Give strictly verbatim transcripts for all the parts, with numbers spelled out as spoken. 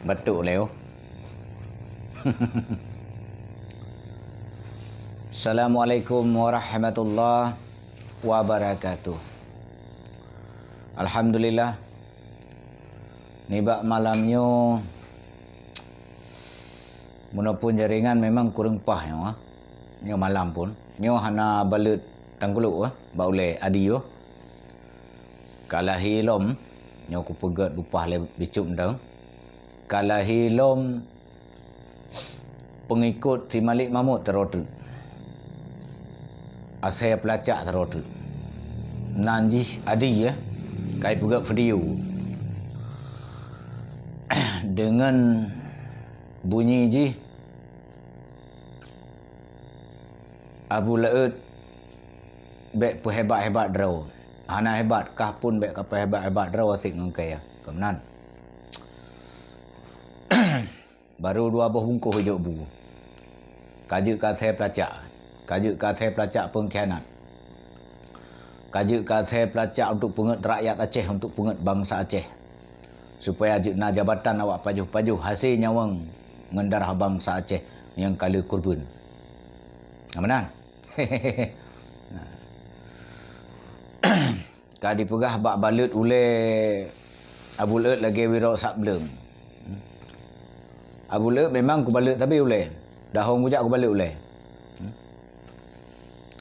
Batuk lé oh. Assalamualaikum warahmatullahi wabarakatuh. Alhamdulillah, nibak malam nyoe, meunopun jaringan memang kureueng paih nyoe, ah. Nyoe malam pun. Nyoe hana baleuet tangkulok, ah, bak ulée adi, oh. Ka lahé lom, nyoe kupeugét bupah lé bicok mantong. Ka lahé lom peungikot si Malik Mahmud sidroe teuk. Asée peulacak sidroe teuk. Nan jih adi, ya, ka ipeugét video. Deungon bunyi jih, Abu Laôt bék peuhebat-hebat droe. Hana hebat, kah pun bék kapeuhebat-hebat droe, asek ngon kaya. Keunan. Barô dua boh bungkôh ijok bu. Ka jeuet keu asée peulacak. Ka jeuet keu asée peulacak peungkhianat. Ka jeuet keu asée peulacak untuk peungét rakyat Aceh, untuk peungét bansa Aceh. Supaya jeuet na jabatan awak pajoh-pajoh hasé nyawöng ngon darah bansa Aceh nyang ka lheueh kurban. Ka meunan? Ka dipeugah bak baleuet ulée Abu Laôt lagée wirok sab bleueng. Abu Laôt memang kubaleuet sabe ulée. Dahong kujak kubaleuet ulée.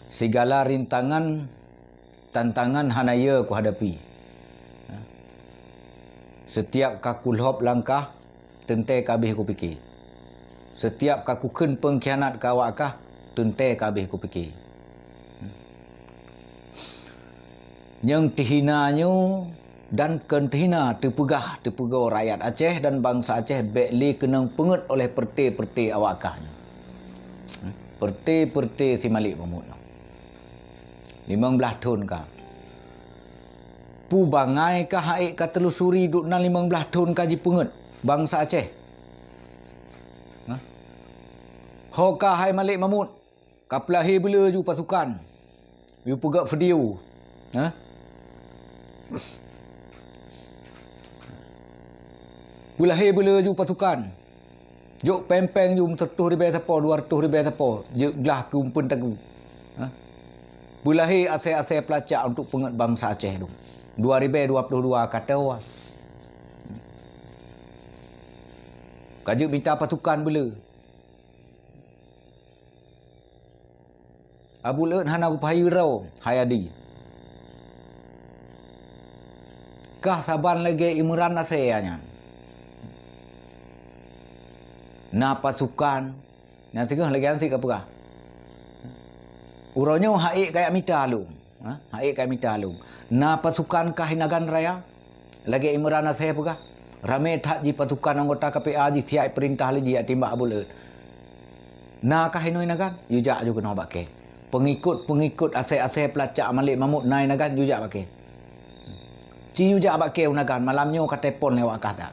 Sigala rintangan, tantangan hana ye kuhadapi. Setiap ka kulhop langkah, teuntée ka abéh kupike. Setiap ka kukheun peungkhianat keu awak kah, teuntée ka abéh kupike. Nyang teuhina nyoe dan kon teuhina, teupeugah, teupeugöt rakyat Aceh dan bansa Aceh bék lé keunong peungét oleh peureuté-peureuté awak kah nyoe. Peureuté-peureuté si Malik Mahmud nyoe. Limong blaih thon ka. Peue bangai kah han ék ka teulusuri duek nan limong blaih thon ka jipeungét bansa Aceh? Hah? Ho ka hai Malik Mahmud, ka peulahé beuleu ju pasukan. Ju peugét video. Hah? Peulahé beuleu ju pasukan. Jok péng-péng ju siratoh ribée sapo, dua ratoh ribée sapo, jeuet glah keu umpeuen tagu. Hah? Peulahé asée-asée peulacak untuk peungét bansa Aceh dum. Dua ribée dua ploh dua ka teuh. Ka jeuet mita pasukan beuleu. Abu Laôt hana kupeuhayeu droe, hai adi. Kah saban lagée Imran Nasir nyan. Na pasukan, nyang singoh lagée nyan cit kapeugah. Uroe nyoe han ék kajak mita lom. Ha? Han ék kajak mita lom. Na pasukan kah i Nagan Raya? Lagée Imran Nasir peugah, ramé that jih pasukan anggota K P A jisiak peurintah lé jih timbak Abu Laôt. Na kah inoe i Nagan? Yue jak ju keunoe bak kée. Peungikot-peungikot asée-asée peulacak Malik Mahmud na i Nagan, yue jak bak kée. Ci yue jak bak kée u Nagan, malam nyoe ka teupon lé awak kah that.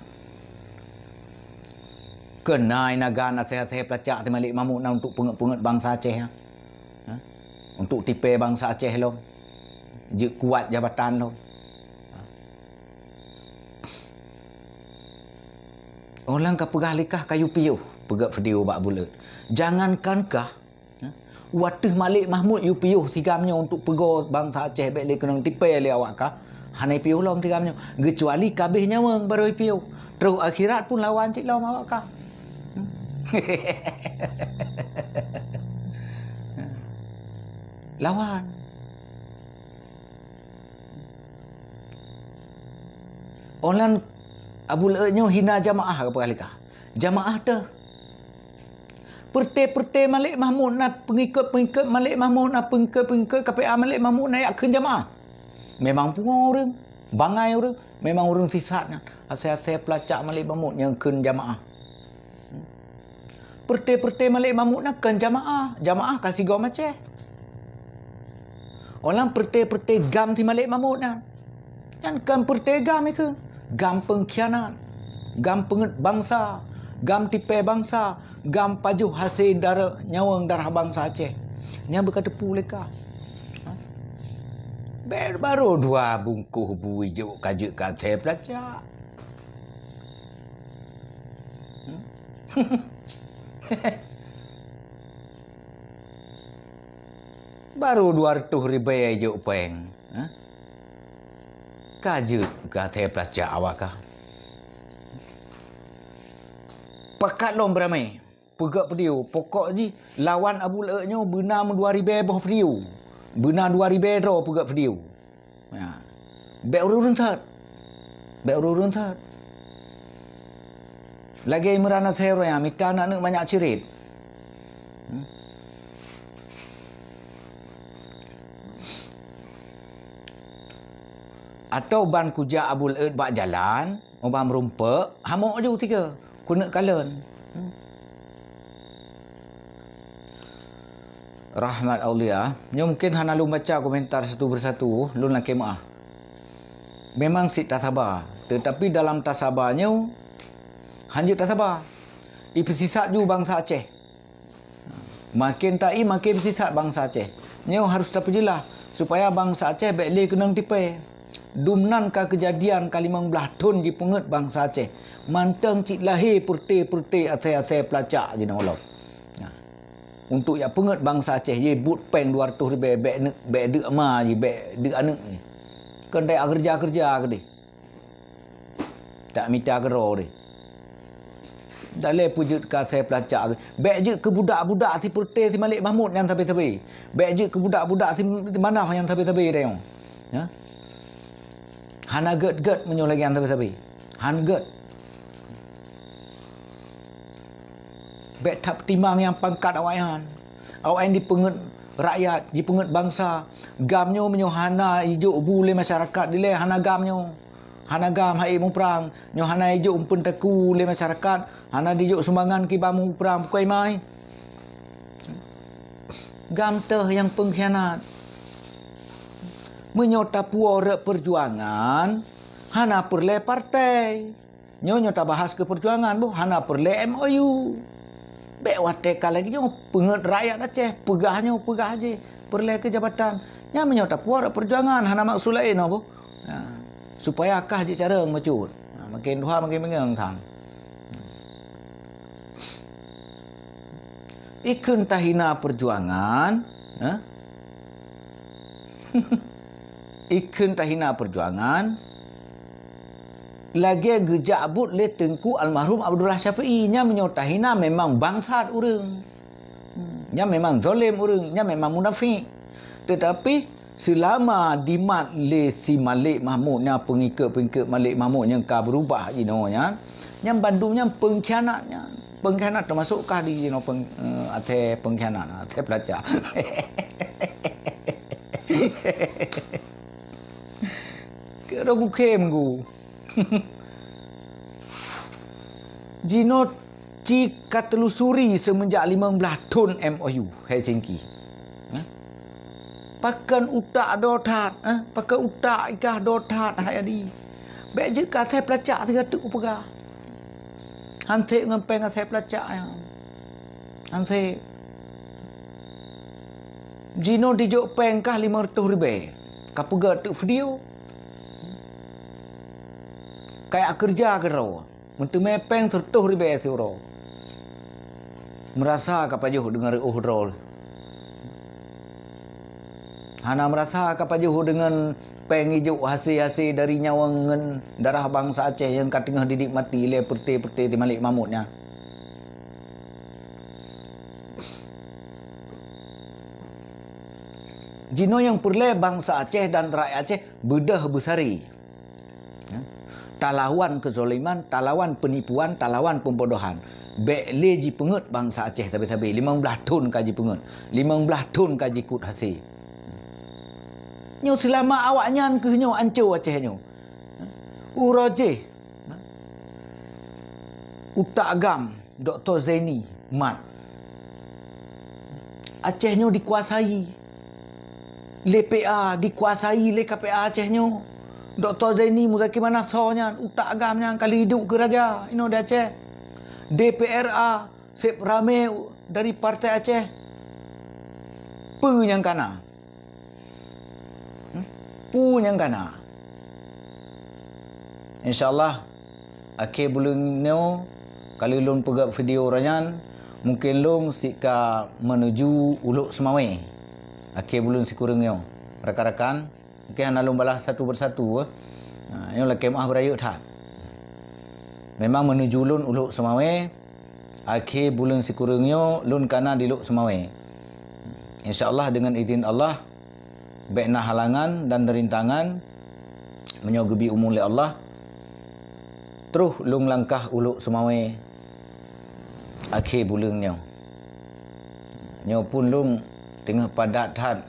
Keu na i Nagan asée-asée peulacak si Malik Mahmud na untuk peungét-peungét bansa Aceh, ha? Ha? Untuk tipée bansa Aceh lom. Jeuet kuat jabatan lom. Óh lheueh ka peugah lé kah ka yue piôh, peugét video bak Abu Laôt. Jangankan kah, watée Malik Mahmud yue piôh sigam nyoe untuk peugo bansa Aceh bék lé keunong tipée lé awak kah, hana piôh lom sigam nyoe. Keucuali ka abéh nyawöng barô piôh. Troh akhirat pun lawan cit lom awak kah. Lawan. Óh lheueh Abu Laôt nyoe hina jamaah ka peugah lé kah. Jamaah teuh. Peureuté-peureuté Malik Mahmud na peungikot-peungikot Malik Mahmud na peungikot-peungikot K P A Malik Mahmud na jak kheun jamaah. Memang pungo ureuëng, bangai ureuëng, memang ureuëng sisat nyan. Asée-asée peulacak Malik Mahmud nyang kheun jamaah. Peureuté-peureuté Malik Mahmud na kon jamaah, jamaah ka sigom Aceh. Óh lheueh peureuté-peureuté gam si Malik Mahmud nyan. Nyan kon peureuté gam ikheun. Gam peungkhianat, gam peungét bansa, gam tipée bansa, gam pajoh hasé darah nyawöng darah bansa Aceh. Nyan beuka teupeu lé kah. Ha? Bé-, barô dua bungkôh bu ijok ka jeuet keu asée peulacak. Baru dua reutôh ribèe jok péng, ha? Ka jeuet keu asèe peulacak awak kah. Pakat lom beuramé, peugöt video, pokok jih lawan Abu Laôt nyoe beuna meudua ribèe boh video. Beuna dua ribèe droe peugöt video. Ya. Bèk ureueng-ureueng sat. Bèk ureueng-ureueng sat. Lagèe Imran Nasir nyang mita aneuk manyak cirit. Hmm. Atau ban kujak Abu Laôt bak jalan, ubak meurumpok, hamok ju tiga. Keuneuk kalon. Hmm. Rahmat Allah, nyoe mungkin hana lôn baca komentar satu persatu, lôn lakèe meu'ah. Memang sit tasaba, tetapi dalam tasaba nyoe hanjeuet tasaba. Ipeusisat ju bansa Aceh. Maken ta-i, maken sisat bansa Aceh. Nyoe harôh tapeujeulaih supaya bansa Aceh bèk lé keunong tipèe. Dum nan ka keujadian ka limong blaih thon jipeungét bansa Aceh. Mantong cit lahé peureté-peureté asèe-asèe peulacak jinoe lom. Nah, untuk jak peungét bansa Aceh, yé buet péng dua reutôh ribèe, bèk neuk, bèk deuk ma jih, bèk deuk aneuk jih. Kon tajak keureuja-keureuja keudéh. Tak mita keudroe deh. Dalé peujeuet keu asèe peulacak. Bèk jeuet keu budak-budak si Peureté si Malik Mahmud nyan sabe-sabe. Bèk jeuet keu budak-budak si, si Manaf nyan sabe-sabe deh. Ya. Hana gèt-gèt meunyoe lagèe nyan sabe-sabe. Han gèt. Bèk that timang nyang pangkat awaknyan. Awaknyan jipeungét rakyat, jipeungét bansa. GAM nyoe meunyoe hana ijok bu lé masyarakat dilèe, hana GAM nyoe. Hana GAM hai muprang, nyoe hana ijok umpeuen teungku lé masyarakat, hana dijok sumbangan kiban muprang pukoi mai. GAM teuh nyang peungkhianat. Meunyoe tapuwoe rot peujuangan, hana peureulèe partai. Nyoe, nyoe tabahas keu peujuangan boh, hana peureulèe M O U. Bèk watèe ka lagèe nyoe, peungét rakyat Aceh, peugah nyoe, peugah jih, peureulèe keu jabatan. Nyan meunyoe tapuwoe rot peujuangan, hana maksud laén nyoe boh. Ha, supaya kah jicarông meucut. Ha, makin tuha makin bingung sang. Ikheun tahina peujuangan, ha? Ikheun tahina peujuangan, lagèe geujak buet lé Teungku Almarhum Abdullah Syafi'i, nyan meunyoe tahina memang bangsat ureueng. Hmm, nyan memang zalem ureueng, nyan memang munafik. Teutapi seulama dimat lé si Malik Mahmud nyan, peungikot-peungikot Malik Mahmud nyang ka beurubah jinoe nyan, nyan bandum nyan peungkhianat nyan. Peungkhianat teumasuk kah di jinoe peung-, eh, asèe peungkhianat, asèe peulacak. Keu droe gukhem gu. Jinoe ci ka teulusuri seumeunjak limong blaih thon M O U Helsinki. Hah? Pakon utak do that, eh? Pakon utak ikah do that, hai Adi. Bèk jeuet keu asèe peulacak sigoe teuk kupeugah. Han sép ngon péng asèe peulacak nyan. Han sép. Jinoe dijok péng kah limong reutôh ribèe. Ka peugah teuk video. Kajak keureuja keudroe. Meuteumé péng sireutôh ribèe siuroe. Meurasa ka pajoh deungon reuôh droe. Hana meurasa ka pajoh deungon péng ijok hasé-hasé dari nyawöng ngon darah bansa Aceh nyang ka teungoh dinikmati lé peureté-peureté si Malik Mahmud nyan. Jinoe nyang peureulèe bansa Aceh dan rakyat Aceh beudôh beusaré. Ya. Talawan keuzaliman, talawan peunipuan, talawan peubodohan. Bèk lé jipeungét bansa Aceh sabe-sabe. Limong blaih thon ka jipeungét. Limong blaih thon ka jikôt hasé. Nyoe seulama awaknyan keuh nyoe anco Aceh nyoe. Uroe jéh. Utak GAM. Dokto Zaini mat. Aceh nyoe dikuasai lé P A, dikuasai lé K P A Aceh nyoe. Dokto Zaini Muzakir Manaf soe nyan, utak GAM nyan ka lheuh idup keu raja inoe di Aceh. D P R A sép ramé u-, dari Partai Aceh. Peue nyang kana? Hmm? Peue nyang kana? Insya Allah, akhé buleuen nyoe, Kali lôn peugét video uroe nyan, mungken lôn sika meunuju Ulok Seumawé. Akhé buleuen sikureueng nyoe. Rakan-rakan, mungken hana lôn balaih satu persatu, eh. Ha, nyoe lakée meuah beurayeuk that. Memang meunuju lôn Ulok Seumawé, akhé buleuen sikureueng nyoe lôn kana di Lok Seumawé. Insya Allah, deungon idin Allah, bék na halangan dan rintangan, meunyoe geubri umu lé Allah, troh lôn langkah Ulok Seumawé akhé buleuen nyoe. Nyoe pun lôn teungoh padat that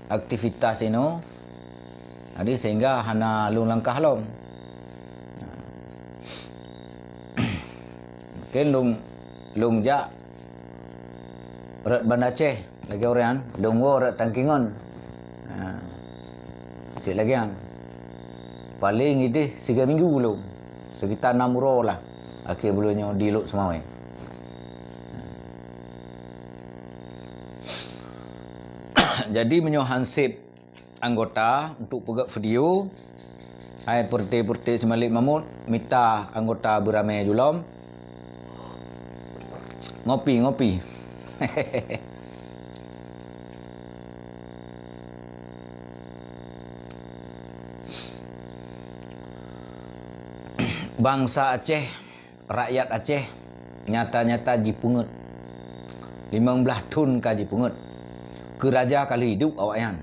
aktivitas inoe, jadi sehingga hana lôn langkah lom. Mungken lôn, lôn jak rot Banda Aceh lagée ureuëng nyan, lôn woe rot Tangkingon. Ha. Cit lagée nyan. Paleng ideh siga minggu lom. Sekitar enam uroe lah. Akhé buleuen nyoe di Lok Seumawé. Jadi meunyoe hanseb anggota untuk peugét video, hai peureuté-peureuté si Malik Mahmud, mita anggota beuramé julom. Ngopi, ngopi. Bansa Aceh, rakyat Aceh nyata-nyata jipeungét. Limong blaih thon ka jipeungét. Keu raja ka lheueh hidup awaknyan.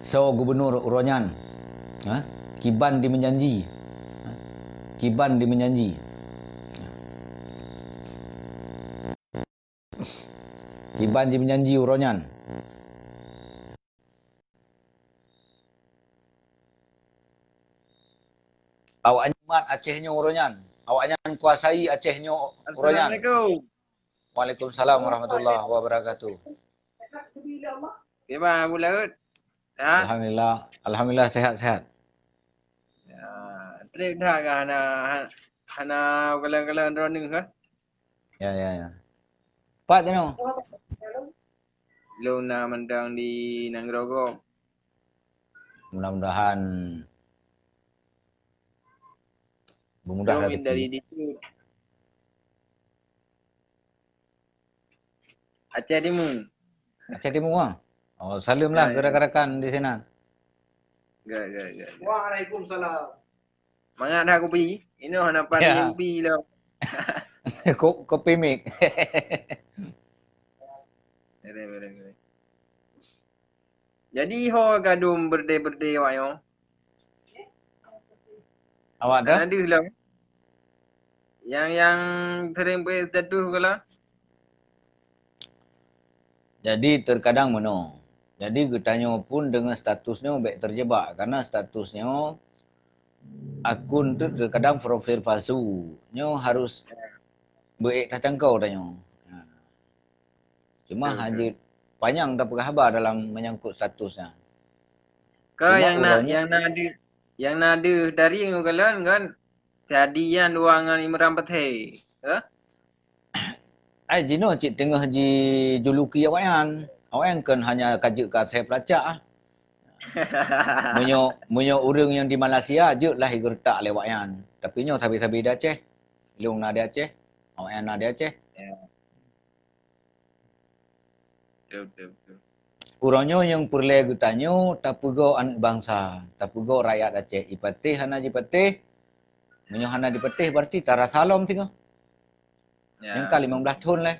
Soe gubunur uroe nyan? Ha? Kiban di meujanji. Ha? Kiban di meujanji. Kiban di meujanji uroe nyan. Awaknyan mat Aceh nyoe uroe nyan. Awaknyan kuasai Aceh nyoe uroe nyan. Assalamualaikum. Waalaikumsalam warahmatullahi wabarakatuh. Kiban Abu Laut? Sehat? Alhamdulillah. Alhamdulillah, sehat-sehat. Ya, treb that ka hana, hana kalon-kalon droeneuh, kan? Ya, ya, ya. Pat tanoh? Lôn na mantong di Nanggroe Gob. Mudah-mudahan bermudah rezeki. Lôn dari Ditu. Aceh Timu. Aceh Timu, ah? Oh, salam lah ke rakan-rakan di sana. Gak, gak, gak, gak. Waalaikumsalam. Mangat dah kopi. Inoe hana pat kopi lah. Ko-, kopi mik. Boleh, boleh, boleh. Jadi ho gadum birthday-birthday awak nyoe? Awak dah? Hana deuh lom. Yang, yang sering beu status kala? Jadi terkadang meunoe. Jadi geutanyoe pun deungon status nyoe bék terjebak, karena status nyoe akun tu terkadang profil palsu. Nyoe harus beu ék tacangkau tanyoe. Ha. Cuma hana jeuet panyang tapeugah haba dalam menyangkut status nyan. Ka nyang na, nyang na deuh, nyang na deuh dari ngon kalon ngon Sadian dua ngon Imran Pathe. Ha? Ai jinoe cit teungoh jijuluki awaknyan. Awaknyan kan hanya ka jeuet ka asai peulacak ah. Meunyoe, meunyoe ureuëng nyang di Malaysia jeuet lah geureutak lé awaknyan. Tapi nyoe sabe-sabe di Aceh. Lôn na di Aceh, awaknyan na di Aceh. Ya. Betul, betul, betul. Uroe nyoe nyang peureulée geutanyoe tapeugoe aneuëk bansa, tapeugoe rakyat Aceh. Ipatéh hana jipatéh, meunyoe hana jipatéh berarti tarasa lom singoh. Ya. Nyang ka limong blaih thon lé.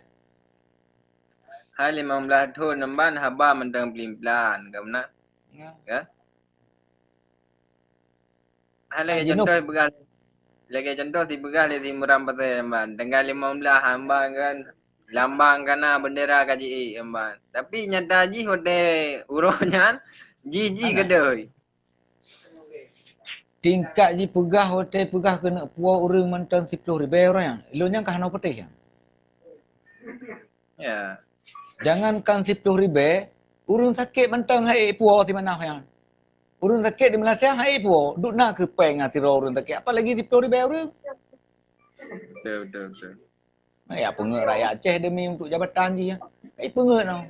Hai limong blaih thon nyan ban haba mantong pelan-pelan, ka meunan? Ya. Ya. Hai lagée contoh peugah, lagée contoh sipeugah lé si Imran Pathe nyan ban, tanggai limong blaih nyan ban kan lambang ka na, bendera ka jiék nyan ban. Tapi nyata jih watée uroe nyan, jih-jih keudeh. Tingkat jipeugah watée peugah keuneuk puwoe ureuëng mantong siploh ribée uroe nyan. Lôn nyan ka hana patéh nyan. Ya. Jangankan siploh ribée, ureuëng sakét mantong han ék puwoe simanah nyan. Ureuëng sakét di Malaysia han ék puwoe, duek na keu péng ngon sidroe ureuëng sakét, apalagi siploh ribée ureuëng. Betul, betul, betul. Ya, peungeuet rakyat Aceh demi untuk jabatan jih, ya. Ai peungeuet noh.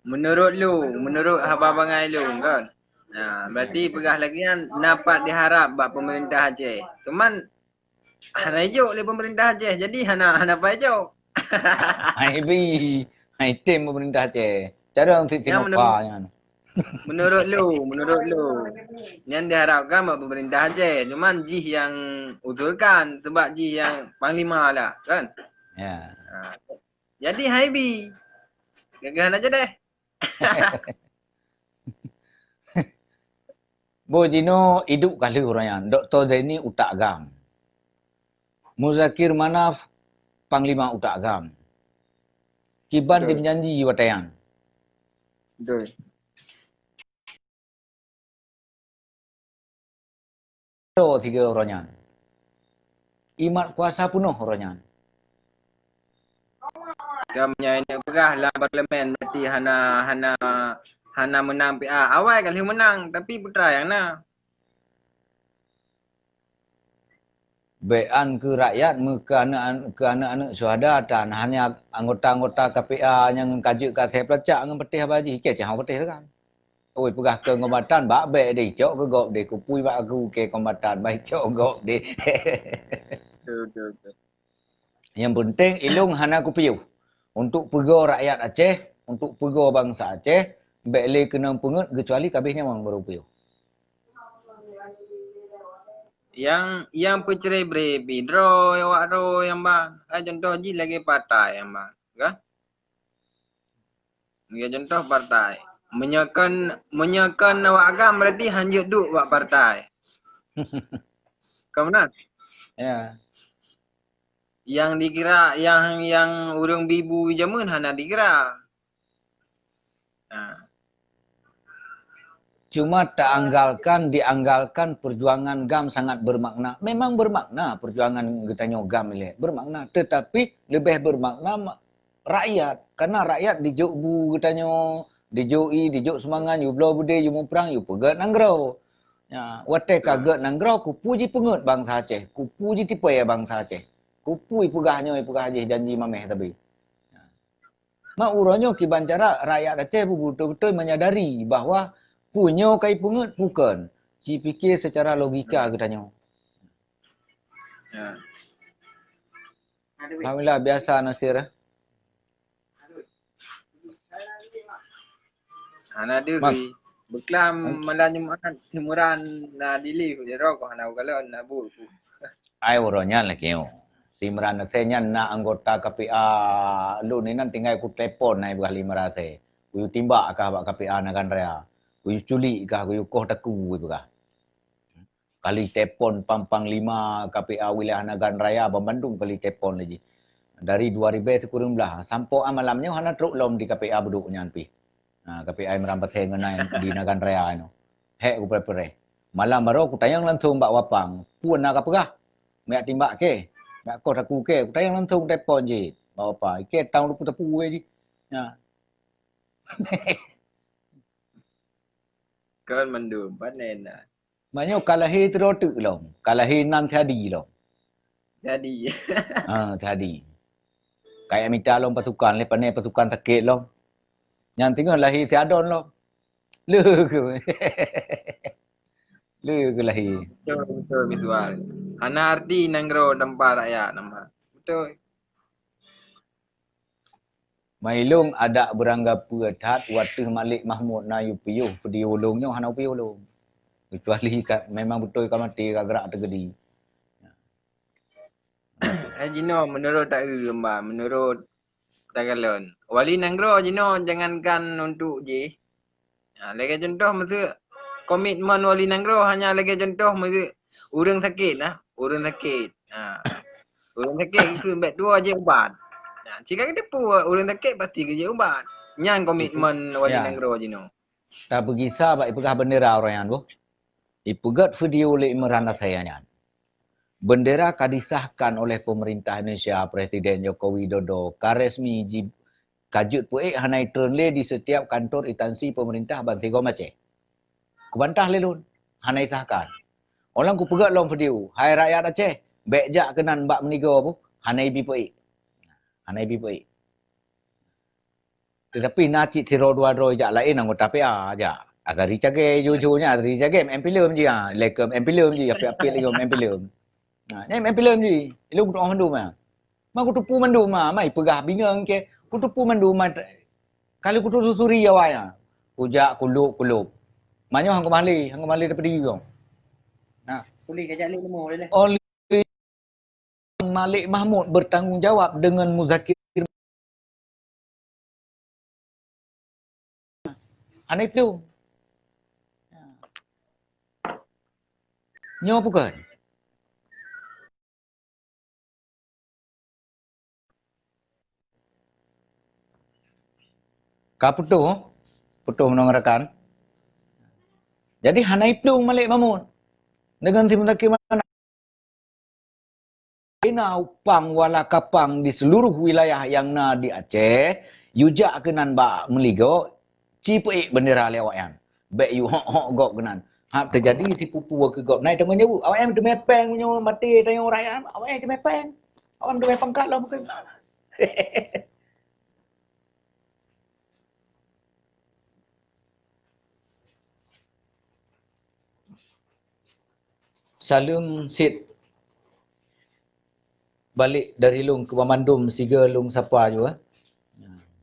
Menurut lu, menurut haba bangai lu kan. Nah, berarti peugah lagi kan dapat diharap bak pemerintah Aceh. Cuman Hana ijok lé pemerintah Aceh. Jadi hana, hana paijok. Hai bi, hai tem pemerintah Aceh. Cara untuk Nyang menurut, nyan. Menurut lu, menurut lu. Nyan diharapkan bak pemerintah Aceh. Cuman jih yang usulkan sebab jih yang panglima lah, kan? Ya. Ha. Jadi hai bi. Gagah aja deh. Boh jinoe idup ka lheueh uroe nyan, Doktor Zaini utak GAM. Muzakir Manaf panglima utak GAM. Kiban Betul. Dijanji watée nyan. Betul. Tiga uroe nyan. Imat kuasa peunoh uroe nyan. Gam nyang peugah lam parlemen berarti hana, hana, hana menang P A. Awai ka lheueh menang, tapi putra yang na. Bék an keu rakyat meu keu aneuk-aneuk, keu aneuk-aneuk syuhada tan hanya anggota-anggota K P A nyang ka jeuet ka asai peulacak ngon peuteh haba jih, keu cahang peuteh kan. Oi peugah keu kombatan bak bék deh cok keu gob deh kupui bak aku ke kombatan bai cok gob deh. Betul, betul, betul. Yang penting ilong hana kupiôh. Untuk peugo rakyat Aceh, untuk peugo bansa Aceh, bék lé keunong peungeut kecuali kabeh nyawang baru piôh. Yang yang peucre bre bidro awak ro yang ban. Hai contoh jih lagi partai yang ban. Kan? Lagi contoh partai. Menyokan menyokan awak agam berarti hanjut duk awak partai. Kau benar? Ya. Yang dikira yang yang urang bibu jameun hana dikira. Ha. Cuma taanggalkan, dianggalkan perjuangan GAM sangat bermakna. Memang bermakna perjuangan geutanyoe GAM ilée, bermakna. Tetapi lebih bermakna rakyat. Karena rakyat dijok bu geutanyoe, dijok i, dijok seumangat, yue bloe beudé, yue muprang, yue peugét nanggroe. Ya, watée ka gét nanggroe, kupu jipeungeut bansa Aceh, kupu jitipée bansa Aceh. Kupu ipeugah nyoe, ipeugah jih janji mameh tabi. Mak uroe nyoe kiban cara rakyat Aceh beutôi-beutôi menyadari bahwa punyo kai peungeut bukan. Cipikir secara logika geutanyoe. Ya. Alhamdulillah biasa Nasir. Hana deuh. Beukelam malam Jumat timuran na dili jero ko hana ugalon na bu. Ai uroe nyan lagée nyoe. Si Imran Hussein nyan na anggota K P A lôn inan tinggai kutelepon hai beugah lima rase. Kuyue timbak kah bak K P A Nagan Raya. Kuyue culik kah, kuyue koh taku beugah. Kali telepon pang panglima K P A wilayah Nagan Raya banmandum kali telepon laju. Dari dua ribée sikureueng blah sampoe malam nyoe hana trok lom di K P A beudok nyan pih. Ha, K P A Imran Hussein ngon di Nagan Raya nyoe. Hek kupere-pere. Malam baroe kutanyong langsong bak wapang, "Peue na ka peugah?" Meujak timbak keh. Meujak koh taku keh, kutanyong langsong telepon jih bak wapang. Ikei tang lupu teupue jih. Nyan. Kon mandum, pane na. Manyoe ka lahé sidroe teuk lom, ka lahé nan sadi lom. Sadi. Ha, sadi. Kaya mita lom pasukan, lé pane pasukan sakét lom. Nyan teungoh lahé siadon lom. Le keu. Le keu lahé. Betul, betul, Miswar. Hana arti nanggroe tanpa rakyat, nama. Betul. Mailong adak beuranggapeue that wateuh Malik Mahmud na yue piôh video lôn nyoe hana piôh lôn. Kecuali ka, memang beutôi ka maté ka geurak teugeudi. Eh, jinoe menurut tak mba, menurut takalon. Wali nanggroe jinoe jangankan untuk jih, Ha, lagée contoh miseu komitmen wali nanggroe hanya lagée contoh miseu ureuëng sakét nah, ureuëng sakét. Ha. Ureuëng sakét geukheun bék tuwoe jeuet ubat. Ha, cit ka geuteupeue ureuëng sakét pasti geujeuet ubat. Nyan komitmen wali nanggroe jinoe. Tapeugisa bak ipeugah bendera ureuëng nyan boh. Ipeugét video lé Imran Nasir nyan. Bendera ka disahkan oleh pemerintah Indonesia, Presiden Joko Widodo, ka resmi ji-, ka jeuet peuék hana itreun lé di setiap kantor instansi pemerintah ban sigom Aceh. Kubantah lé lôn, hana isahkan. Óh lheueh kupeugét lom video, hai rakyat Aceh, bék jak keunan bak meunigoe boh, hana ibi peuék. Hana ibi peuék. Tetapi na cit sidroe dua droe jak laén anggota P A jak. Azari Cagé, jujur nyan Azari Cagé main filem jih, ha. Lé keu main filem jih, apik-apik lé main filem. Ha, nyan main filem jih. Ilôn kutu'oh mandum, ha. Ma kuteupeu mandum, ha. Mai peugah bingung ke. Kuteupeu mandum, ha. Kali kutelusuri awak, ha. Kujak kulôp-kulôp. Manyoe hang kumah lé, hang kumah lé teupeu di gong. Nah. Uli kajak lé leumo lé. Oleh Malik Mahmud bertanggung jawab dengan Muzakir. Hana iplueng. Nyoe bukan. Ka putôh, putôh meunong rakan. Jadi hana iplueng Malik Mahmud. Dengan si Muzakir Manaf. Ina upang wala kapang di seluruh wilayah nyang na di Aceh, yue jak keunan bak meuligoe, ci peuék bendera lé awaknyan. Bék yue hok-hok gob keunan. Hab teujadi sipupu keu gob na tanggung jaweueb. Awaknyan teumé péng meunyoe maté tanyoe rakyat, awaknyan teumé péng. Awaknyan teumé pangkat lom keu. Saleuem sit balek dari lôn keu banmandum sigoe lôn sapa jua, eh.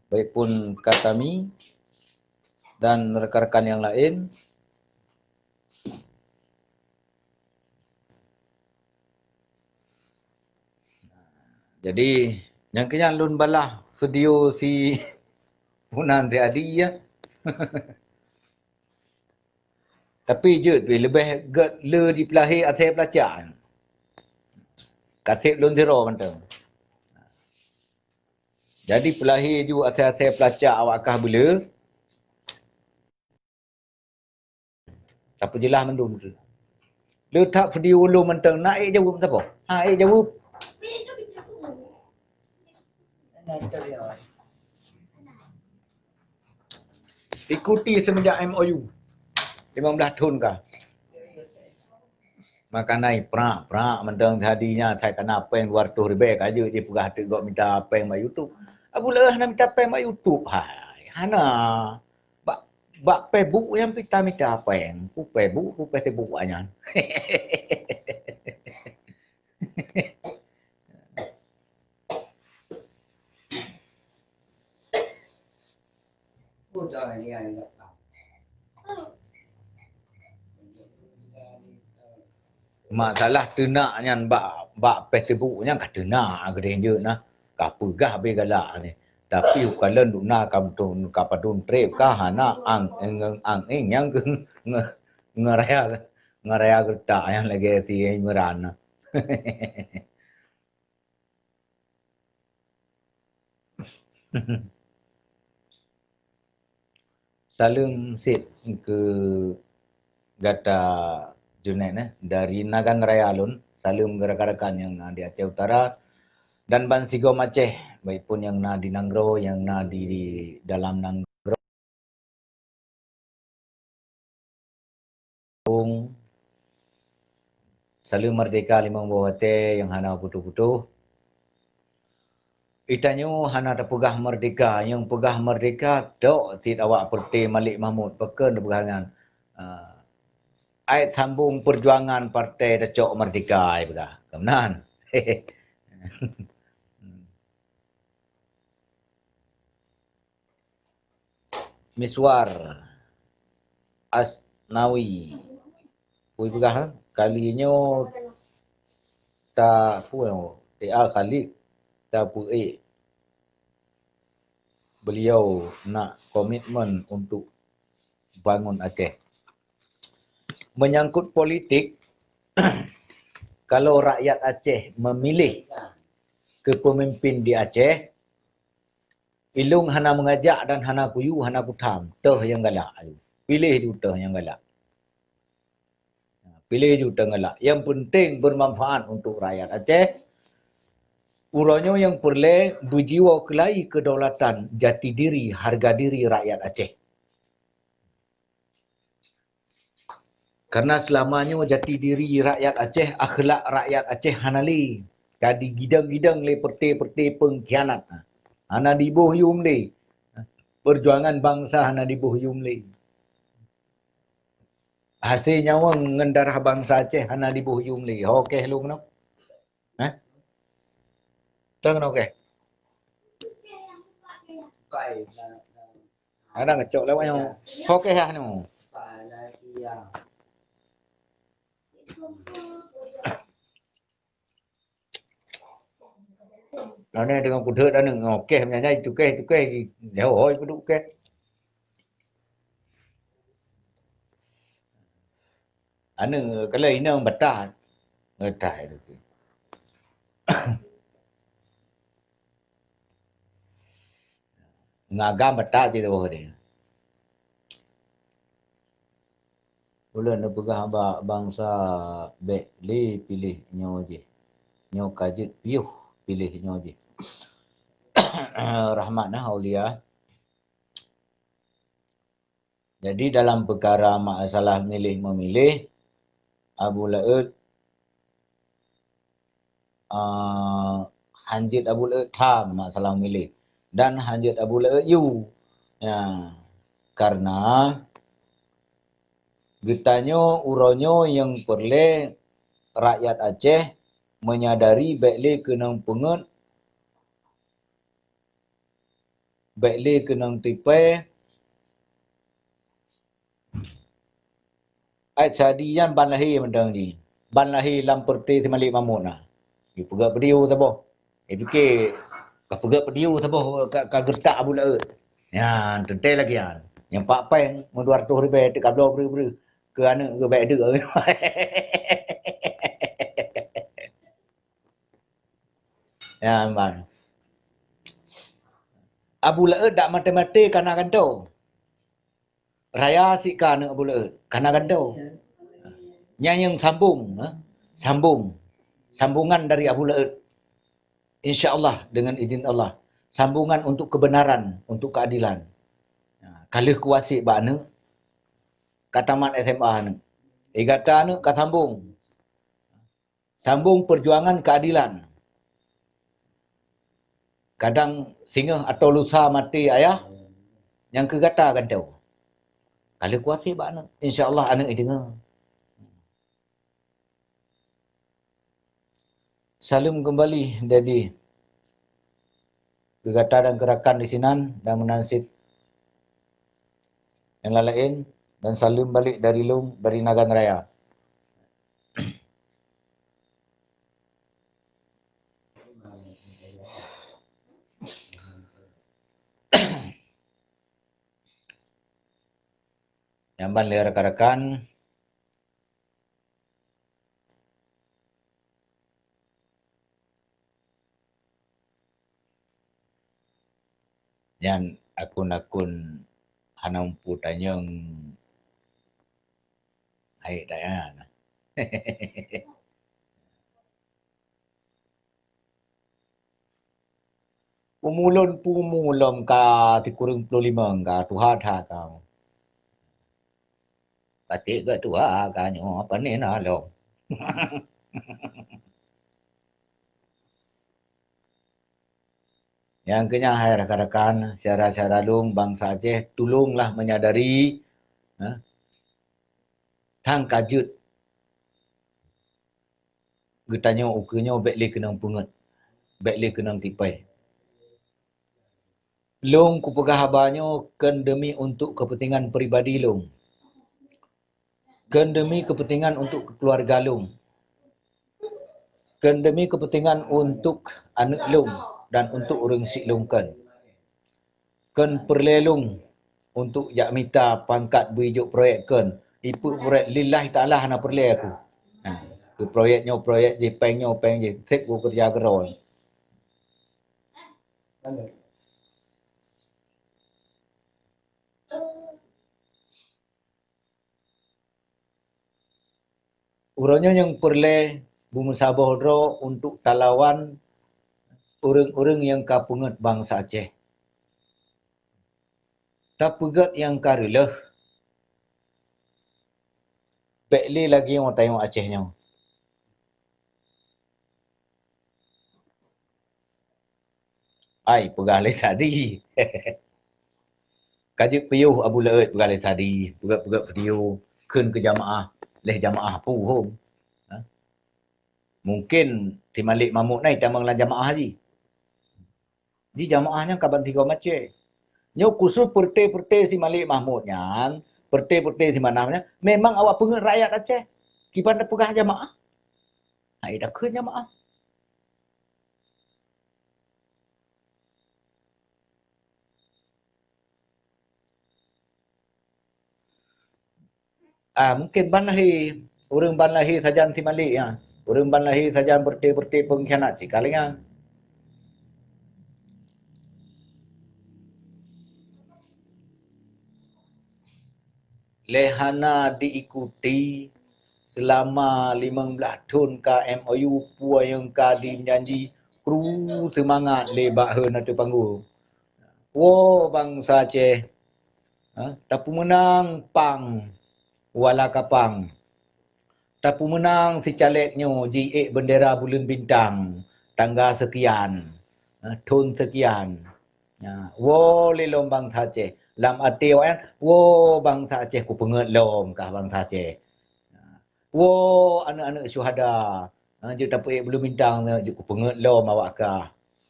Baik pun Katami dan rekan-rekan nyang laén. Jadi, nyang keu nyan lôn balaih video si Punan si Adi, ya. Tapi jeuet pih leubeh gét le jipeulahé asai peulacak. Kaseb lôn sidroe mantong. Jadi peulahé ju asai-asai peulacak awak kah beule. Tapeujeulaih mandum tu. Le that video lôn mantong na ék jaweueb saboh. Ha ék jaweueb. Ikuti semenjak M O U limong blaih thon ka. Makanai prak-prak mantong tadi nyan sai kana péng dua ratus ribèe ka jeuet jipeugah teuk gob minta péng bak YouTube. Abu leueh hana minta péng bak YouTube hai. Hana. Bak, bak Facebook nyang pita mita péng. Ku Facebook, ku Facebook nyan. Masalah teunak nyan bak, bak Facebook nyan ka teunak keudeh jeuet nah. Ka peugah abéh galak nyan. Tapi ukalon duna ka padum trép ka hana ang, ang, ang, ang nyang nge-, nge-, ngeuraya, ngeuraya geutak nyan lagèe si Imran nah. Saleuem sit keu gata Junaid, eh, dari Nagan Raya lôn. Saleuem keu rakan-rakan nyang na di Aceh Utara dan bansigom Aceh, baik pun nyang na di nanggroe, nyang na di, di dalam nanggroe. Saleuem merdeka limong boh watèe nyang hana putôh-putôh. Geutanyoe hana tapeugah merdeka, nyang peugah merdeka tok cit awak partai Malik Mahmud, pakon tapeugah nyan. Ah, ai sambung perjuangan partai tacok merdeka, ai peugah. Keunan. Miswar Asnawi. Pui peugah, eh, kali nyoe ta, pui, T A Khalid tapeuék beliau nak komitmen untuk bangun Aceh. Menyangkut politik, kalau rakyat Aceh memilih kepemimpin di Aceh, ilôn hana meungajak dan hana kuyu, hana kutham, toh nyang galak. Piléh ju toh nyang galak. Piléh ju toh nyang galak. Nyang penting bermanfaat untuk rakyat Aceh. Uroe nyoe nyang peureulèe beujiwoe keulai kedaulatan jati diri, harga diri rakyat Aceh. Karena selama nyoe jati diri rakyat Aceh, akhlak rakyat Aceh hana lé. Ka digidong-gidong lé peureté-peureté pengkhianat. Hana diboh yuem lé. Perjuangan bangsa hana diboh yuem lé. Hasé nyawöng ngon darah bangsa Aceh hana diboh yuem lé. Ho kèe lôn keunoe. Eh? Tang keunoe keh. Ada ngecok lewat nyoe. Ho keh ah nyoe. Aneuk deungon kudeuet aneuk nyoe keh meunyan cukeh-cukeh jih. Jauh hôi peuduek keh. Aneuk kalai inong batat. Ngetai tu. Ngon agam batat cit tuboh deh. Ulôn neupeugah bak bansa bék lé piléh nyoe jih. Nyoe ka jeuet piôh piléh nyoe jih. Rahmat nah aulia. Jadi dalam peukara masalah miléh-meumiléh, Abu Laôt ah, hanjeuet Abu Laôt tham masalah miléh dan hanjeuet Abu Laôt yue. Ya, karena geutanyoe uroe nyoe nyang peureulée rakyat Aceh menyadari bék lé keunong peungeuet, bék lé keunong tipée, Ai Sadi nyan ban lahé mantong jih. Ban lahé lam peureuté si Malik Mahmud na. Jipeugah video saboh. Jipike ka peugah video saboh ka, ka geureutak Abu Laôt. Nyan teuntée lagée nyan. Nyang pak péng meudua reutôh ribée teuk ka bloe breueh-breueh keu aneuk geuh bék deuk. Nyan ban. Abu Laôt dak maté-maté kana gantoe. Raya sika aneuk Abu Laôt, kana gantoe. Nyan nyang sambong, ha? Sambong. Sambungan dari Abu Laôt. Insya Allah, dengan izin Allah. Sambungan untuk kebenaran, untuk keadilan. Ha, ka lheueh kuwasiet bak aneuk, ka tamat S M A aneuk. Eh, gata aneuk ka sambong. Sambong peujuangan keuadilan. Kadang singoh atau lusa maté ayah, nyang keu gata gantoe. Ka lheueh kuwasiet bak aneuk, insya Allah aneuk jideungoe. Saleuem keumbali, Daddy, keu gata dan keu rakan disinan dan meunan cit nyang laén, dan saleuem balek dari lôn, dari Nagan Raya. Nyan ban lé rakan-rakan. Nyan akun-akun hana mupu tanyong hai daya na. Pumulon pumulon ka sikureueng ploh limong ka tuha that ka. Patik geutuha ka nyoe pane na lom. Nyang keunyan hai rakan-rakan, syedara-syedara lôn bansa Aceh, tulonglah menyadari, ha, sang ka jeuet geutanyoe ukeue nyoe bék lé keunong peungét, bék lé keunong tipée. Lôn kupeugah haba nyoe kon demi untuk kepentingan pribadi lôn. Kon demi kepentingan untuk keuluwarga lôn. Kon demi kepentingan untuk aneuk lôn dan untuk ureuëng syiek lôn kon. Kon peureulée lôn untuk jak mita pangkat beu ijok proyek kon. Ipeuet proyek lillahi ta'ala hana peureulée aku. Ha, keu proyek nyoe proyek jih, péng nyoe péng jih, seb kukeureuja keudroe. Uroe nyoe nyang peureulée beumeusaboh droe untuk talawan ureuëng-ureuëng nyang ka peungét bansa Aceh. Tapeugét nyang ka reuloh, bék lé lagée nyoe tanyoe Aceh nyoe. Ai, peugah lé Sadi. Ka jeuet piôh Abu Laôt peugah lé Sadi, peugét-peugét video, kheun keu jamaah, lé jamaah puhom. Ha? Mungkin si Malik Mahmud nyan jitamong lam jamaah jih. Di jamaah nyan ka ban sigoe macet. Nyoe khusus peureute-peureute si Malik Mahmud nyan, peureute-peureute si Manaf nyan, memang awak peungeuet rakyat Aceh. Kiban tapeugah jamaah. Hai takheun jamaah. Ah, mungkin ban lahé, ureuëng ban lahé sajan si Malik nyan. Ureuëng ban lahé sajan peureute-peureute peungkhianat cit ka lagée nyan. Lé hana diikuti seulama limong blaih thon ka M O U, peue nyang ka jijanji, kru seumangat lé bak heuneuteuh panggong. Woe bansa Aceh, ha, tapeumeunang pang wala kapang. Tapeumeunang si caleg nyoe jiék beundera buleuen bintang tangga seukian, ha, thon seukian. Ha, woe lé lom bansa Aceh. Lam até awaknyan, woe bansa Aceh kupeungeuet lom kah bansa Aceh. Ha, woe aneuëk-aneuëk syuhada, ha, jeuet tapeuék buleuen bintang nyoe jeuet kupeungeuet lom awak kah.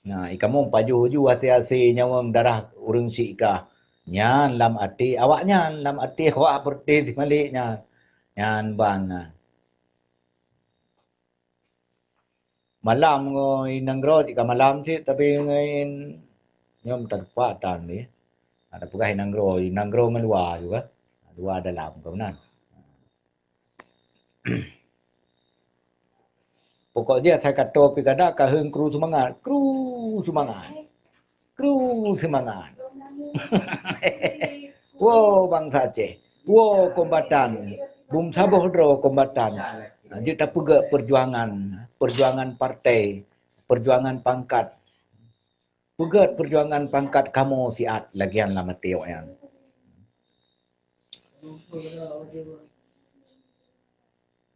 Nah, i kamoe pajoh ju hasé-hasé nyawöng darah ureuëng syiek kah. Nyan lam até awaknyan, lam até awak peureute si Malik nyan. Nyan ban na. Malam ngon inong droe cit ka malam cit, tapi ngon nyoe meuteumpat tan lé. Ada peugah inong droe, inong droe ngon luwa juga. Luwa dalam ka meunan. Pokok jih asai ka toe pih ka da, ka heueng kru seumangat. Kru seumangat. Kru seumangat. Woe bansa Aceh. Woe kombatan. Bum saboh droe kombatan. Jeuet tapeugét peujuangan, peujuangan partai, peujuangan pangkat. Peugét peujuangan pangkat kamoe siat lagée nyan lam até awaknyan.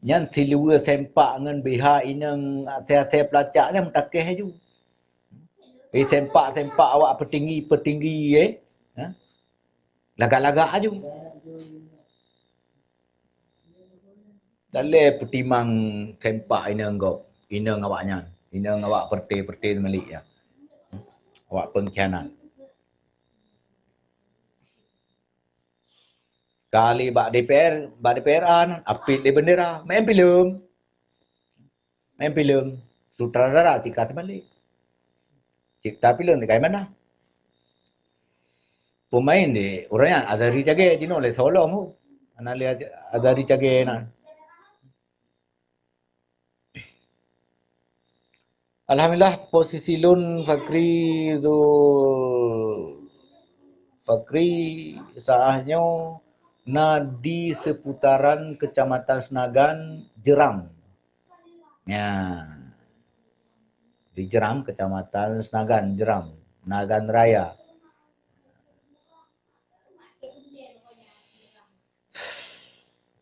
Nyan siluweue sempak ngon biha inong asai-asai peulacak nyan meutakeh aju. Eh, sempak-sempak awak peutinggi-peutinggi, eh. Ha? Lagak-lagak aju. Dalé peutimang sempak inong gob, inong awaknyan, inong awak peureute-peureute Malik nyan. Awak peungkhianat. Kali bak D P R, bak D P R A nyan, apit lé beundera, main filem. Main filem, sutradara cit ka si Malik. Cipta filem di Kaimana. Pemain di ureuëng nyan Azhari Cagée jinoe lé Solo mu. Ana lé Azhari Cagée na. Alhamdulillah, posisi lôn Fakri tu, Fakri saah nyoe na di seputaran Kecamatan Senagan, Jeram. Ya. Di Jeram, Kecamatan Senagan, Jeram, Nagan Raya.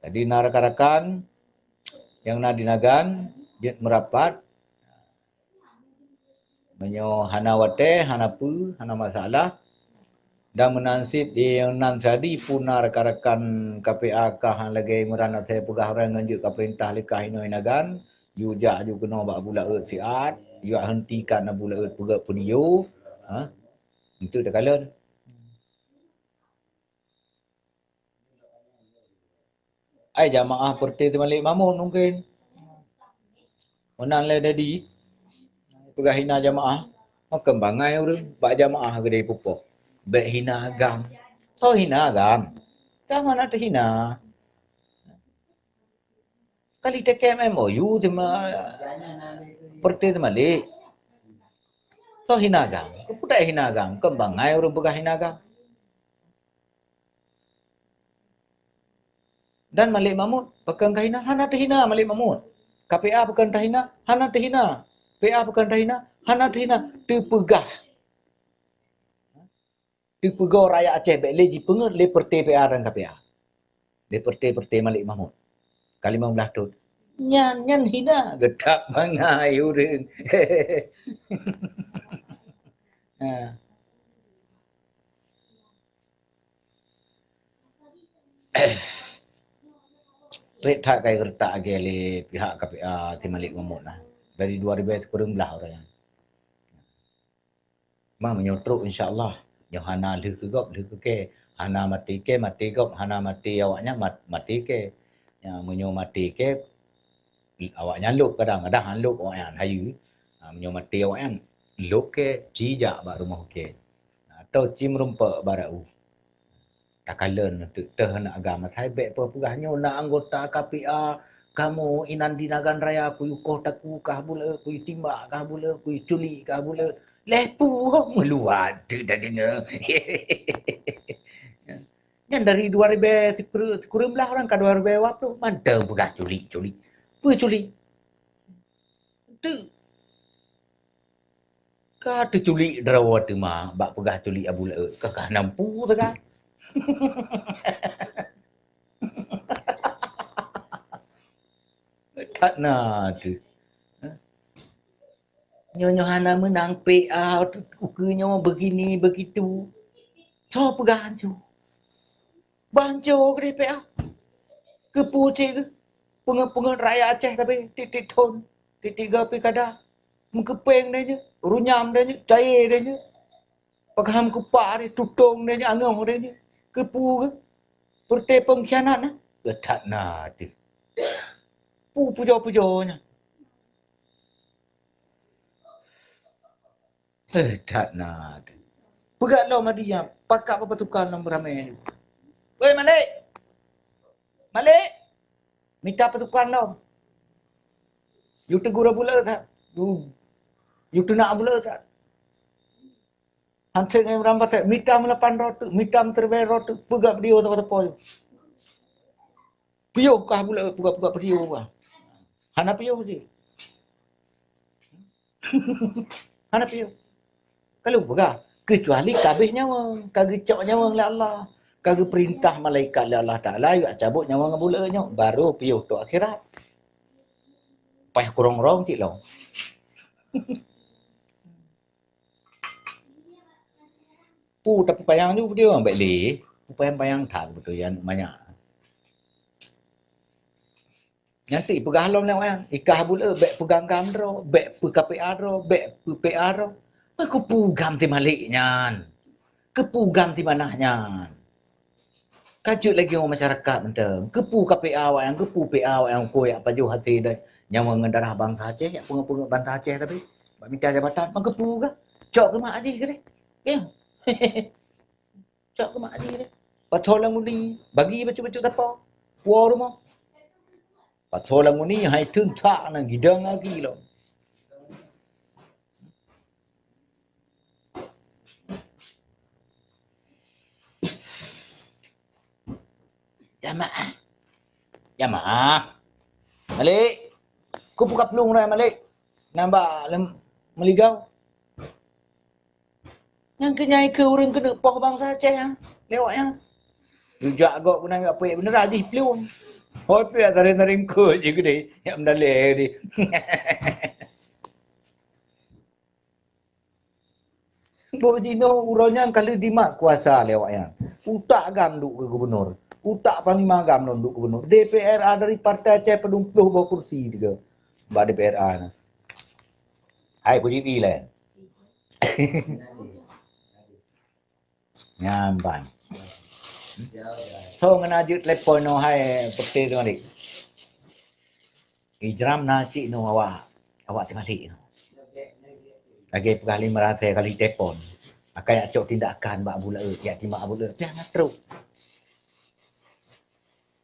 Jadi na rakan-rakan nyang na di Nagan jeuet meurapat. Meunyoe hana watée, hana peue, hana masalah. Dan meunan cit di nyang nan sadi pun na rakan-rakan K P A kah lagée meunan asai peugah ureuëng ngon jeuet ka peurintah lé kah inoe Nagan, yue jak aju keunoe bak Abu Laôt siat, yue hentikan Abu Laôt peugét video. Ha? Itu takalon. Ai jamaah peureute si Malik Mahmud mungken. Meunan lé dadi peugah hina jamaah, makon bangai ureuëng bak jamaah geude pupoh. Bék hina agam. Soe hina agam? Agam hana teuhina. Kali T K M M O U teuma peureute si Malik. Soe hina agam? Keupeue hina agam? Kon bangai ureuëng peugah hina agam. Dan Malik Mahmud pakon ka hina? Hana teuhina Malik Mahmud. K P A pakon tahina? Hana teuhina. P A pakon tahina? Hana teuhina. Teupeugah. Teupeugah rakyat Aceh bék lé jipeungét lé peureute P A dan K P A. Lé peureute-peureute Malik Mahmud. Ka limong blaih thon. Nyan, nyan hina. Geutak bangai ureuëng. Ha. Trép that ka geureutak lagée lé pihak K P A si Malik Mahmud na. Dari dua ribèe sikureueng blah ureueng nyan. Ma meunyoe trok, insya Allah. Nyoe hana lheueh keu gob, lheueh keu kèe. Hana maté kèe, maté gob. Hana maté awaknyan, mat-, maté kèe. Nyan, meunyoe maté kèe, awaknyan lôk kadang, kadang han lôk awaknyan, hayeue. Ha, meunyoe maté awaknyan, lôk kèe, ci jak bak rumoh kèe. Atau ci meurumpok bak rot u. Takalon teuk teuh na agam asai bèk peupeugah nyoe na anggota K P A kamoe inan di Nagan Raya kuyue koh takue kah buleue, kuyue timbak kah buleue, kuyue culik kah buleue. Lhèe puih meuluwa teuk tadeungoe. Nyan dari dua ribèe sikureueng, sikureueng blah ureueng ka dua ribèe dua ploh mantong peugah culik-culik. Peue culik? Teuk. Ka teuculik droe teuma bak peugah culik Abu Laôt, ka, ka nampu teuka. That na teuh. Nyoe, nyoe hana meunang P A, ukeue nyoe begini begitu. Soe peugah hanco? Banco keudeh P A. Keupeue cit geuh? Peungeut-peungeut rakyat Aceh tapi tiep-tiep thon, tiep-tiep geu pilkada. Meukeupeng deh nyoe, runyam deh nyoe, cayée deh nyoe. Pakaham kupak deh, tutong deh nyoe, angoh deh nyoe. Keupeue geuh? Peureuté peungkhianat na? Geuh that na teuh. Peue pujoe-pujoe nyan? Eh, that na. Peugah lom adi nyan, pakat beupasukan lom ramé. "Woi, Malik! Malik! Mita pasukan lom. Yue teugura buleue that. Yue, yue teunak buleue that." Hantom ngon rambat that, mita meulapan droe teuk, mita meuteureubèe droe teuk, peugah beudiyo sapo-sapo. Piôh kah buleue, peugah-peugah beudiyo kah. Hana piôh cit. Hana piôh. Ka lôn peugah, keucuali ka abéh nyawöng, ka geucok nyawöng lé Allah, ka geupeurintah malaikat lé Allah Taala, "Yue cabot nyawöng Abu Laôt nyoe," barô piôh trok akhirat. Paih kurong-rong cit lom. Peue tapeupanyang ju beudiyo, bèk lé. Peupanyang-panyang that beutôi nyan manyak. Nyan teuk ipeugah lom lé awaknyan, ikah buleue, bèk peuganggam droe, bèk peuka P A droe, bèk peu-P A droe. Meukeupeu gam si Malik nyan? Keupeu gam si Manah nyan? Ka jeuet lagèe nyoe masyarakat mantong. Keupeu ka P A awaknyan, keupeu P A awaknyan, keu jak pajoh hasé dan nyawöng ngon darah bansa Aceh, jak peungeut-peungeut bansa Aceh tapi bak mita jabatan, meukeupeu gah? Cok keu mak jih keudeh. Ya. Cok keu mak jih deh. Pasoe lam uni, bagi bacut-bacut sapo. Puwoe rumoh. Pasoe lam uni, hai teuntak na gidong agi lom. Jamaah. Jamaah. Malik. Kupeugah plueng uroe Malik. Nambah lem meuligau. Nyang keu nyai keu ureueng keuneuk poh bansa Aceh nyan, lewat nyan. Tujak gok guna nyoe apui beuneueh jih plueng. Hoi piak tarim-tarim keu jih geude, nyak meudaleh geude. Boh jinoe uroe nyan ka lheueh dimat kuasa lewat nyan. Utak gam duek keu gubunur, utak panglima gam lom duek gubunur. D P R A dari Partai Aceh padum ploh boh kursi tiga bak D P R A nyan. Hai kujibi lé. Nyan ban. Soe ngon na jeuet telepon nyoe hai peuté tu adik. Ijram na cit nyoe awak, awak teumalik nyoe. Lagèe peugah lé meurasai kali telepon. Akai jak cok tindakan bak Abu Laôt, jak timbak Abu Laôt. Piah na trok.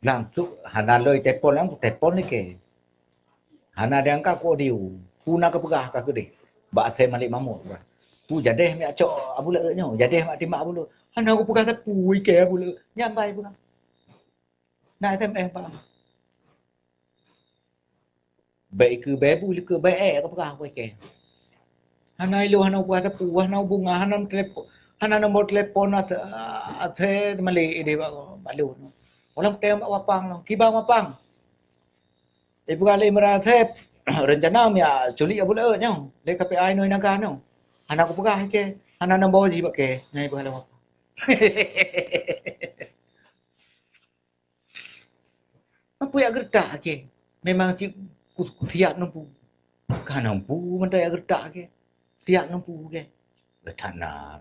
Langsung hana loi telepon, langsung telepon lé kèe. Hana diangkat keu audio. Peue na kapeugah ka keudeh. Bak asai Malik Mahmud. Peue jadeh mak cok Abu Laôt nyoe, jadeh mak timbak Abu Laôt. Hana kupeugah sapeue ikèe Abu Laôt. Nyan bai peugah. Na S M S bak. Bèk ikeu bèe bu, ikeu bèe ék kapeugah bak ikèe. Hana ilôn, hana peugah sapeue, hana hubungan, hana telepon, hana nombor telepon ase-, ase Malik ideh bak, bak lôn. Ulang tem bak wapang lôn, kiban wapang. Ipeugah lé Imran Asèb, reuncana miak culik Abu Laôt nyoe, lé K P A inoe Naga nyoe. Hana kupeugah ikèe, hana nombor jih bak kèe, nyan ipeugah lé wapang. Peue jak geuretak, oke. Memang cit ku-, kusiab nunggu. Ka Hana mampu mantong jak geutak ke. Siat mampu ke. Geutak na.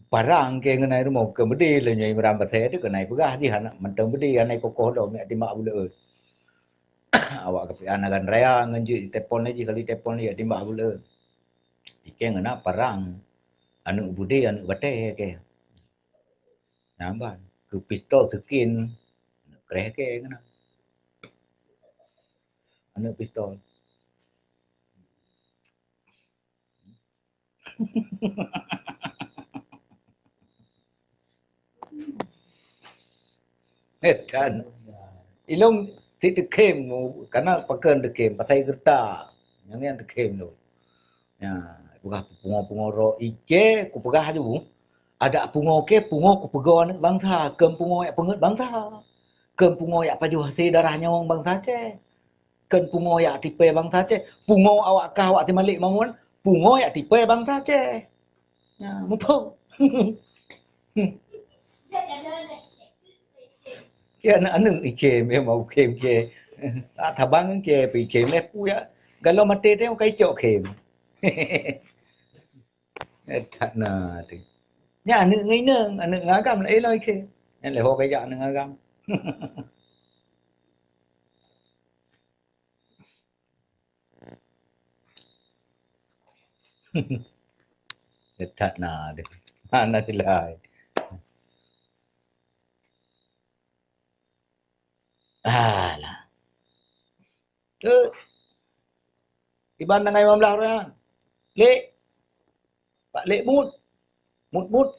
Parang ke ngon ai rumoh ke beudé lé nyoe Imran Pasé teuh keuhai peugah jih aneuk mantong beudé, aneuk kokoh lom jak timbak buleuet. Awak keupian agan raya ngon jih telepon lé jih, kali telepon lé jak timbak buleuet. Ikeng na parang aneuk beudé, aneuk batée ke. Nyan ban keu pistol seukin aneuk kreh ke ngon na. Aneuk pistol. Eh, kan. Ilong si teukem, kana pakon teukem, pasai geutak. Nyang nyan teukem tu. Ya, peugah pungo-pungo ro ike, ku peugah aju. Adak pungo ke, pungo ku peugo aneuk bansa, kon pungo jak peungeut bansa. Kon pungo jak pajoh hase darah nyawong bansa Aceh. Kon pungo jak tipée bansa Aceh. Pungo awak kah awak Simalek bangon, pungo jak tipée bansa Aceh. Ya, muphom. Ya, aneuk-aneuk ikem, ya, mau ikem ke. Ah, tabang ke, pi ikem leh pu ya. Galo maté teh, kai cok kem. Eh, that na teuh. Nyan aneuk ngon inong, aneuk ngon agam laén lom ikem. Nyan lé ho kajak aneuk ngon agam. That na teuh. Hana silai. Alah. Eh, iban tanggai lima belas uroe nyan. Lek. Pak Lek Mut. Mut-mut.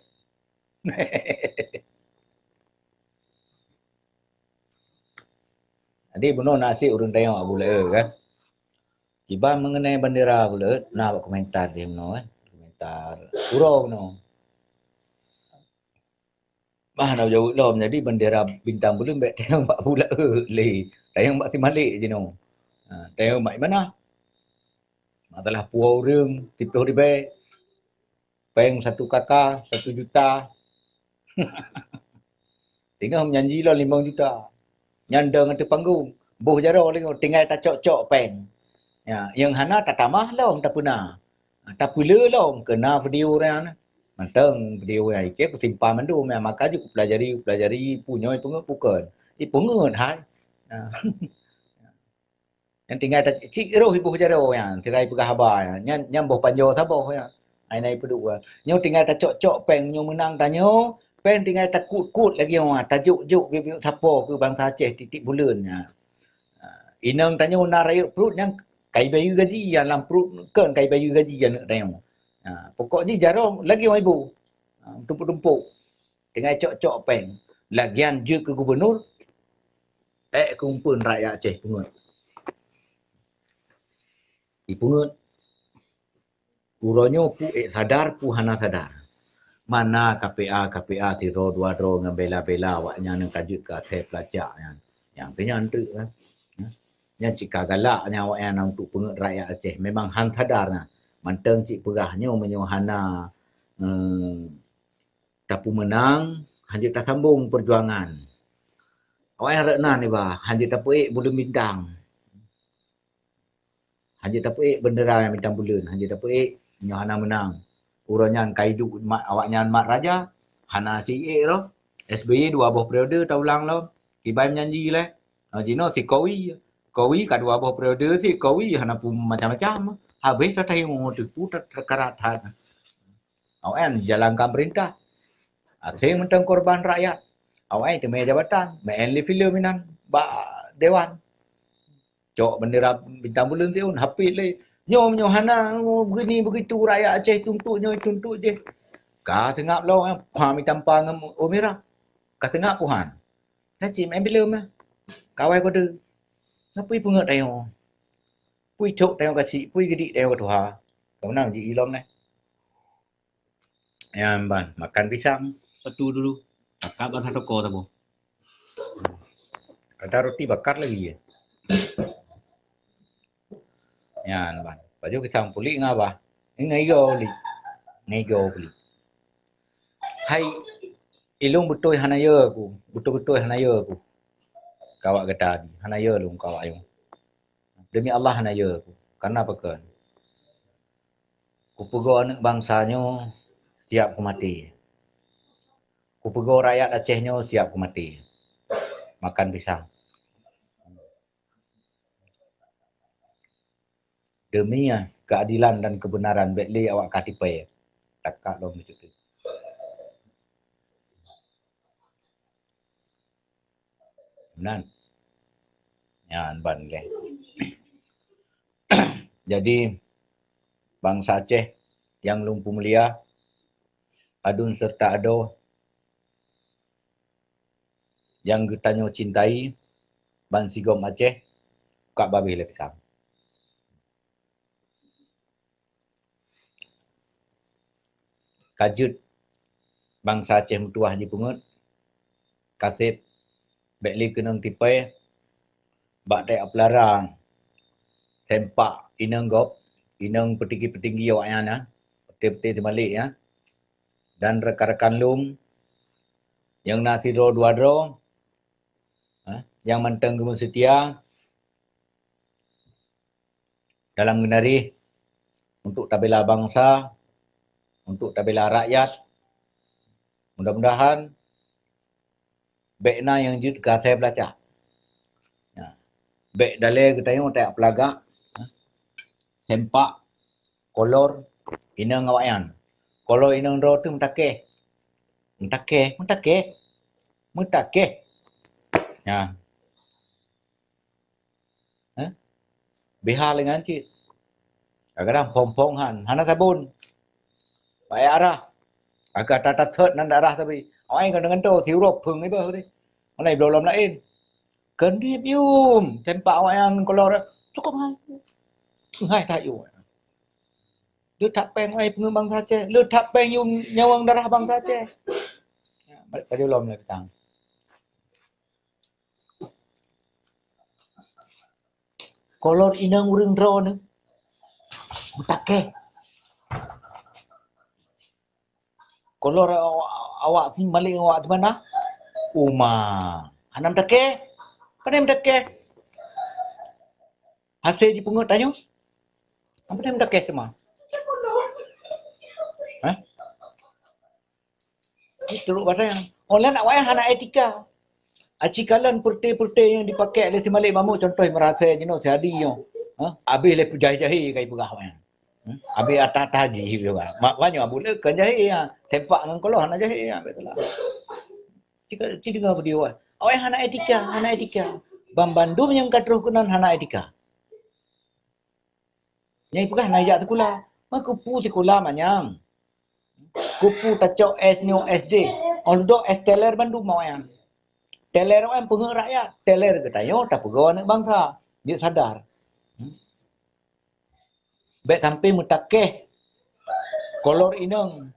Jadi bunoe nasib ureuëng tayong Abu Laeu kan. Iban mengenai bendera Abu Laeu na bak komentar di bunoe kan. Komentar uroe bunoe. Bah na jaweueb lom, jadi bendera bintang buleuen bék tayong bak Abu Laeu lé, tayong bak Simalek jinoe. Ha, tayong bak mana? Masalah puwoe ureuëng siplôh ribée, péng satu kaka satu juta. Teungoh meujanji lom limong juta. Nyan dong ateueh panggong, boh jaroe lé tinggai tacok-cok péng. Ya, nyang hana tatamah lom tapeuna. Tapeulé lom keu na video nyan. Mantong video nyan, ikeu kusimpan mandum nyan, maka jih kupelajari, kupelajari, peue nyoe ipeungeut peue kon. Ipeungeut hai. Nah. Nyan tinggai ta-, cit roh iboh jaroe nyan, tinggai peugah haba nyan. Nyan, nyan boh panjoe saboh nyan. Ai na ipeuduek. Nyoe tinggai tacok-cok péng, nyoe meunang tanyoe, péng tinggai takut-kut lagée nyoe, tajok-jok geubiet sapo keu bansa Aceh tieb-tieb buleuen nyan. Ha, inong tanyoe na rayeuk pruet nyang kai bayeue gaji, nyang lam pruet kon kai bayeue gaji aneuk tanyoe. Ha, pokok jih jaroe lagée ngon iboh. Ha, tumpok-tumpok. Tinggai cok-cok péng. Lagian jeuet keu gubunur, ék keu umpeuen rakyat Aceh peungeut. Ipeungeut. Uroe nyoe peue ék sadar, peue hana sadar. Mana K P A, K P A sidroe dua droe ngon bela-bela awaknyan nyang ka jeuet keu asai peulacak nyan. Nyang teuh nyan teuk kan. Nyan cit ka galak nyan awaknyan untuk peungeut rakyat Aceh. Memang han sadar nyan. Mantong cit peugah nyoe meunyoe hana, eh, tapeumeunang, hanjeuet tasambong peujuangan. Awaknyan rot nan iba, hanjeuet tapeuék buleuen bintang. Hanjeuet tapeuék bendera nyang bintang buleuen, hanjeuet tapeuék nyoe hana meunang. Uroe nyan ka iduek mat awaknyan mat raja, hana si ék roh. S B Y dua boh periode taulang lom, kiban janji lé. Ha, jinoe si Kowi, Kowi ka dua boh periode si Kowi hana pun macam-macam. Habéh ka tayong teuh pu teukarat that. Awaknyan jalankan peurintah. Asai mantong korban rakyat. Awaknyan teumé jabatan, meu'en lé filem inan bak dewan. Cok bendera bintang buleuen siôn, hapit lé. Nyoe, nyoe hana, nyoe begini begitu rakyat Aceh tuntut nyoe tuntut jih. Ka seungab lom, eh, pha meutampa ngon ô mirah. Ka seungab puhan. Nah, cit meu'en filem, eh. Kawai kode. Napui peungeut ayo. Pui cok tayong kacik, pui geudik tayong katuha. Kau menang ji ilom neh. Nyan ban, makan pisang. Satu dulu. Akak ban satu ko tabo. Ada roti bakar lagi ya. Nyan ban. Baju pisang pulik ngabah. Ini ngaigo pulik. Ngaigo pulik. Hai, ilung beutôi hana yo aku. Beutôi-beutôi hana yo aku. Kawak gata di. Hana yo lung kawak ayong. Demi Allah hana yö. Karena pakon? Kupeugoe aneuëk bansa nyoe siap keu maté. Kupeugoe rakyat Aceh nyoe siap keu maté. Makan pisang. Demi keadilan dan kebenaran, bék lé awak ka tipée. Takak lom bacut. Nan. Nyan ban lé. Jadi, bansa Aceh nyang lôn peumulia, aduen serta adoe nyang geutanyoe cintai, bansigom Aceh, ka babeh lé pisang. Ka jeuet bansa Aceh meutuwah jipeungeuet, ka sép, bék lé keunong tipée, bak tée peulara sempak inong gob, inong peutinggi-peutinggi awaknyan na, peuté-peuté teumalek ya, dan rakan-rakan lôn nyang na sidroe dua droe, ha, nyang mantong geumeusetia dalam geunarih untuk tabela bansa, untuk tabela rakyat. Mudah-mudahan bék na nyang jeuet keu asai beulacak. Ya. Bék dalé geutanyoe tajak peulagak, ya, sempak kolor inong awaknyan. Kolor inong droe teuh meutakeh. Meutakeh, meutakeh. Meutakeh. Ya. Eh? Biha lengan cit. Kadang-kadang phon-phon han, hana sabon. Payah arah. Agak tata thot nan darah tapi. Awai kan dengan tu, siurob phung iba tadi. Mana belum lain. Kendip yum, tempat awak yang keluar. Cukup hai. Hai tak yum. Lu tak peng ai pengen bangsa Aceh. Lu tak peng yum nyawang darah bangsa Aceh. Ya, balik pada lom lah petang. Kolor inong ureuëng droeneuh. Meutakeh. Kolor awak, awak si malik awak di mana? Uma. Hana meutakeh. Pane meutakeh? Hase jipeungeut tanyoe. Pane meutakeh teuma? Hah? Itu luk bahasa yang. Online awaknyan hana etika. Aci kalon peureute-peureute nyang dipakai lé si Malik Mahmud, contoh meurasai jinoe si Hadi nyoe. Ha? Abéh lé peujahe-jahe kai peugah awaknyan. Ha? Abéh ata-ata jih peugah. Mak banyoe Abu Lé kan jahe ya. Sempak ngon koloh hana jahe ya, betul lah. Cika ci dengar video awak. Awaknyan hana etika, hana etika. Ban bandum nyang ka troh keunan hana etika. Nyang peugah na jak sikula. Meukupu sikula manyang. Kupu tacok S nyoe S D. Ong dok S teler bandum awaknyan. Teler awaknyan peungeuet rakyat. Teler geutanyoe tapeugoe aneuëk bansa. Jeuet sadar. Hmm. Bék sampai meutakeh kolor inong.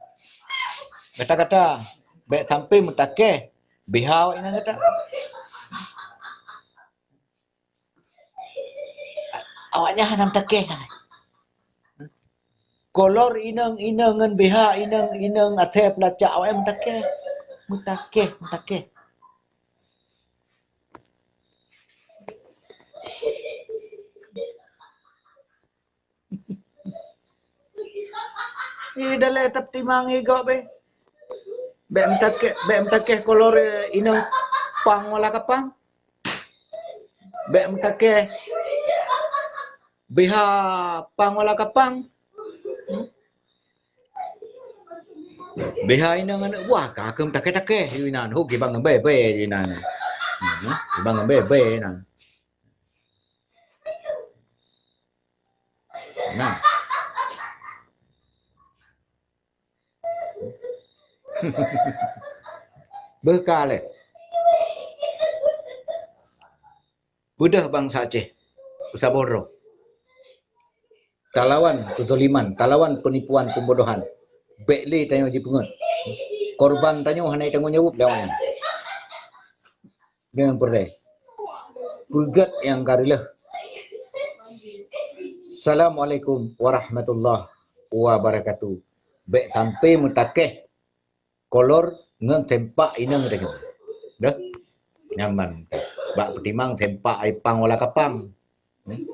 Kata-kata, bék sampai meutakeh biha awak inong gata. Awaknyan hana meutakeh. Kolor inong-inong ngon biha inong-inong asai peulacak awaknyan meutakeh. Meutakeh, meutakeh. Eh, dalai tapeutimang igok be. Bék meutakeh, bék meutakeh kolor, eh, inong pang wala kapang. Bék meutakeh biha pang wala kapang. Biha inong aneuk buah ka keu meutakeh-takeh inan. Ho gibang bebe inan. Hmm, gibang bebe inan. Nah. Beuka lé. Beudôh bansa Aceh. Saboh droe. Talawan keuzaliman, talawan peunipuan pembodohan. Bék lé tanyoe jipeungeut. Korban tanyoe hana tanggong jaweueb lé awaknyan. Deungon peureulée. Peugét nyang ka reuloh. Assalamualaikum warahmatullahi wabarakatuh. Bék sampai meutakeh kolor ngon sempak inong tanyoe. Dah. Nyaman. Bak peutimang sempak ai pang wala kapang. Hmm?